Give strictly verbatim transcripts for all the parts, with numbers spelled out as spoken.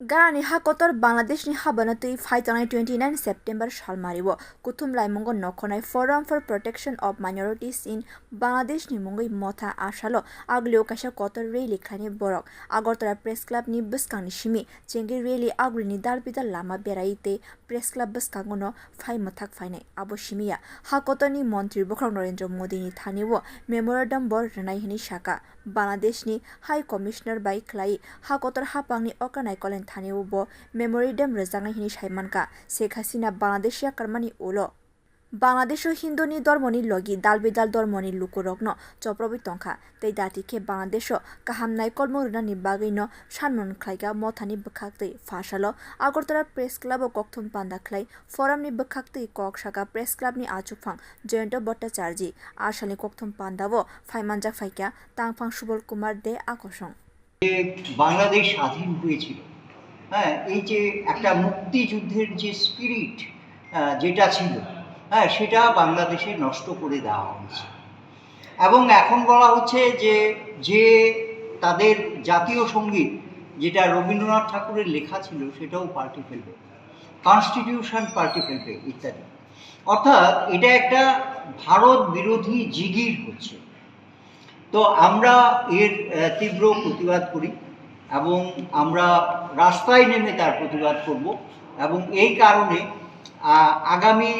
Ganani ha kotor Bangladeshni habano twi phai tongnai twenty nine September salmario kuthum laimungo nokhorai Forum for Protection of Minorities in Bangladesh ni mungwi motha asalo aglio kaisa kotor rally khlainai borok Agartala Press Club ni bwskangni simi chengwi rally agulini dal bidal lama berai tei Press Club bwskango no phai mwthak phainai. Abo simi ya ha kotorni montri bokhorok Narendra Modi ni thani o memorandum bo rwnai hwnwi saka. Bangladesh ni High Commissioner bai khlai ha kotor hapang ni okra naikolni thani o bo memorandum rwjaknai hwnwi sai mankha. Sheikh Hasina Bangladesh yakarmani ulo Bangladesho Hinduni dormoni logi dal bidal dormoni lukurokno choprobwi tongkha, tei dati khe Bangladesho kaham naikolmung rwnani bagwino sanmung khlaikha mothani bwkhaktwi. Phasalo Agartala Press Club o kokthum panda khlai forumni bwkhaktwi kok saka Press Clubni achukphang Jayanta Bhattacharjee. A salni kokthum pandao phaimanjak phaikha tangphang Subal Kumar De Akosong. যে বাংলাদেশ স্বাধীন হয়েছিল, হ্যাঁ, এই যে একটা মুক্তিযুদ্ধের যে স্পিরিট যেটা ছিল, হ্যাঁ, সেটা বাংলাদেশে নষ্ট করে দেওয়া হয়েছে। এবং এখন বলা হচ্ছে যে যে তাদের জাতীয় সঙ্গীত, যেটা রবীন্দ্রনাথ ঠাকুরের লেখা ছিল, সেটাও পাল্টে ফেলবে, কনস্টিটিউশন পাল্টে ফেলবে ইত্যাদি। অর্থাৎ এটা একটা ভারত বিরোধী জিগির হচ্ছে। তো আমরা এর আহ, তীব্র প্রতিবাদ করি এবং আমরা রাস্তায় নেমে তার প্রতিবাদ করব। এবং এই কারণে আহ, আগামী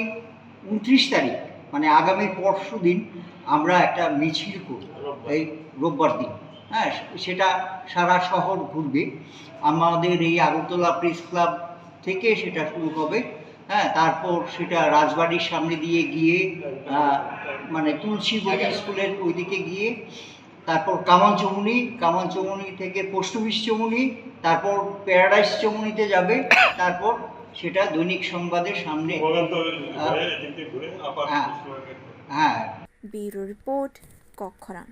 উনত্রিশ তারিখ, মানে আগামী পরশু দিন, আমরা একটা মিছিল করব এই রোববার দিন। হ্যাঁ, সেটা সারা শহর ঘুরবে। আমাদের এই আগরতলা প্রেস ক্লাব থেকে সেটা শুরু হবে। হ্যাঁ, তারপর সেটা রাজবাড়ির সামনে দিয়ে গিয়ে আহ, মানে তুলসীবতী স্কুলের ওইদিকে গিয়ে, তারপর কামান চৌমুহনী, কামান চৌমুহনী থেকে পোস্ট অফিস চৌমুহনী, তারপর প্যারাডাইস চৌমুহনীতে যাবে, তারপর সেটা দৈনিক সংবাদের সামনে। আহ, হ্যাঁ। Bureau Report, Kokkhorang.